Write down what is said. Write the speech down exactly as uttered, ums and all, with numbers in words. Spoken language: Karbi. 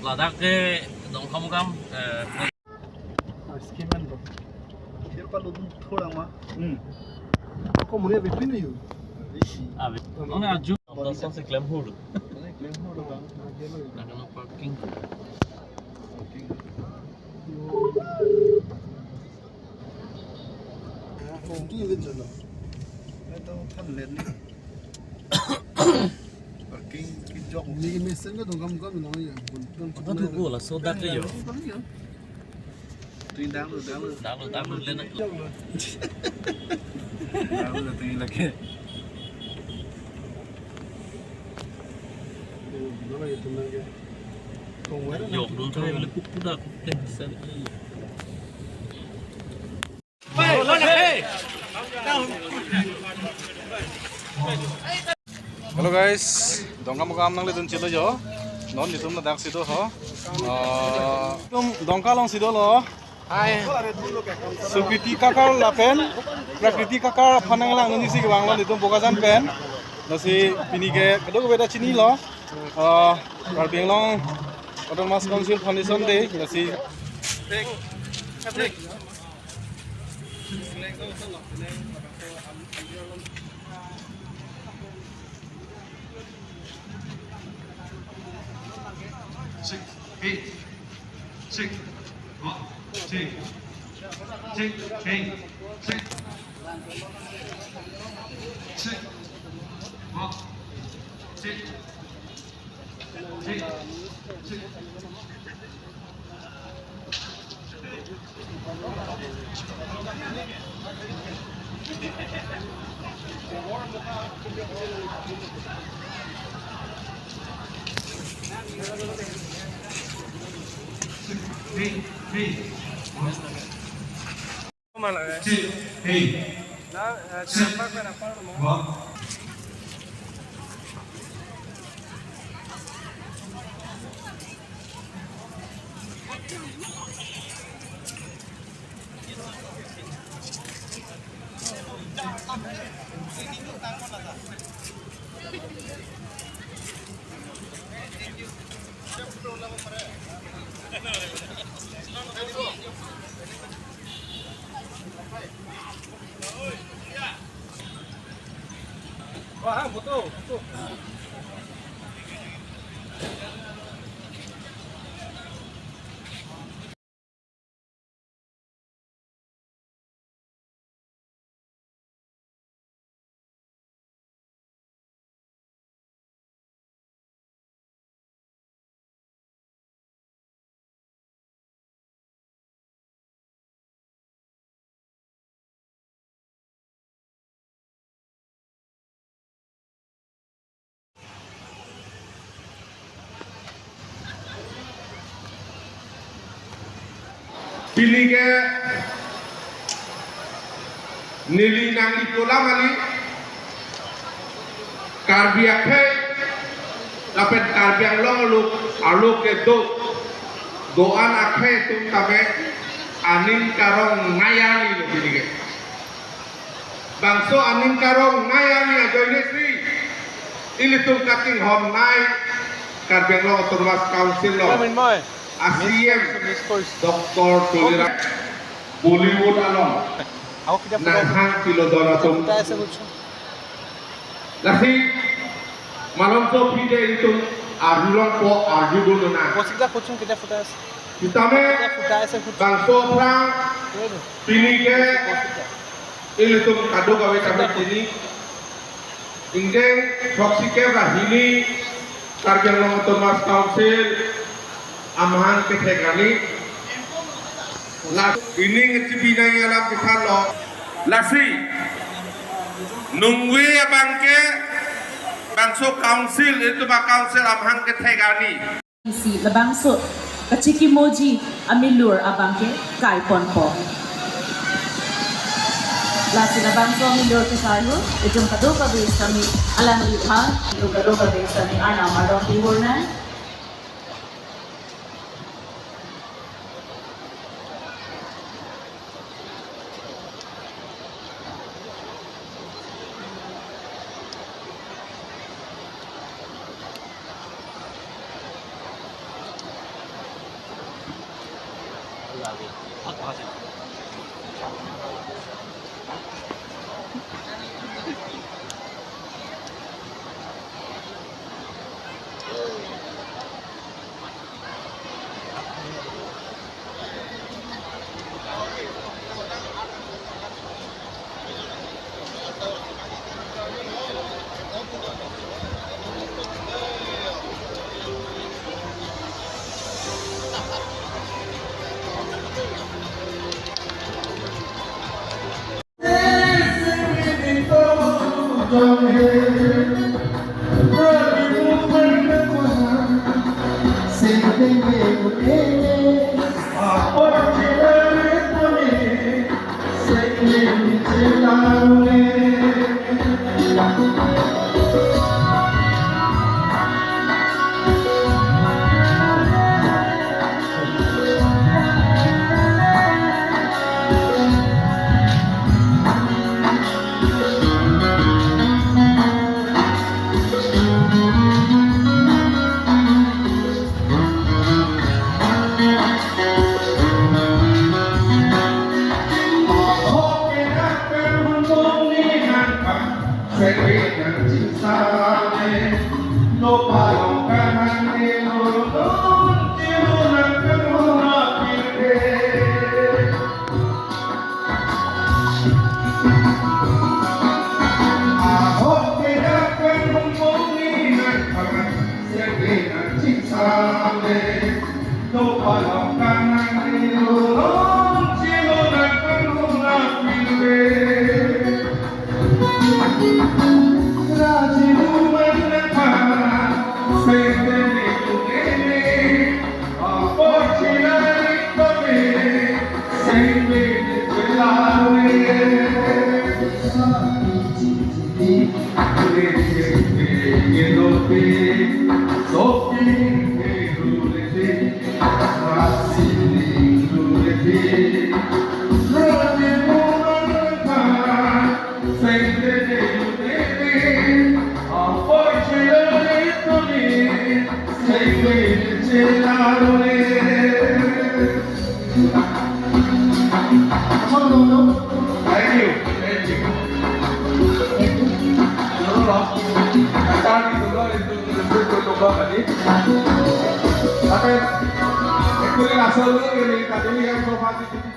Ladak ke Dongkamukam, eh, Skim en bro. Dia palu dun thora ma. Hmm. Ako muni abipin yu. Abi. Nong aju. Nonton si klem hur. Klem hur bang. Ada no parking. Parking ke jok. Ni mesen ke Dongkamukam nang ya. Bun, bun, bun. Ada tu ko laso dak ke yo. Tingdang lu, dang lu. Dang lu, dang lu, lena. Dang lu, tinggi lagi. Yok, dun tayo le kukuda, kukuda, bisa. Hello guys, Dongkamukam nangle dun chelo jo. Non nelitum ladak si do ho. Ah, nelitum Dongka along si dolo. Hai. Sukriti Kakar lapen Prakriti Kakar aphan nanglang nunsi kevang lo nelitum Bokajan pen. Lasi pini ke kadokave ta chinilo. Ah, Karbi Anglong Autonomous Council Foundation Day. Lasi Six, eight, six, one, six, six, eight, six, six, one, six, six, six. Pini ke neli nangli pola mali Karbi akhei lapen Karbi Anglong along, along kedo do-an akhei atum tame aning karong nai arni lo pini ke. Bangso aning karong nai arni ajoine si ilitum katinghon nai Karbi Anglong Autonomous Council lo. Kami moi. A C M Doctor Tuliram Bollywood along nanghang pilodon atum. Lasi malomso aphi de itum arjulongpo, arjudun nang. Sitame bangso aphrang pini ke ilitum kadokave kami chini. Ingdeng throksi kep ra hini Karbi Anglong Autonomous Council amahang kethek arni. La ining chipi nangji alam kethanlo. Lasi nungve abang ke bangso council, itum a-council amahang kethek arni. Isi labangso kachikimoji amilur abang ke kaiponpo. Lasi labangso amilur ke sarhu, itum kadokave sitame alangli aphan, itum kadokave sitame arnam ardom pihur nang. Thank you. Thank you. Dulu loh. Acara dulu loh, itu, itu, itu, itu, tadi. Tapi, actually, asal dulu ini, tadi yang sofa di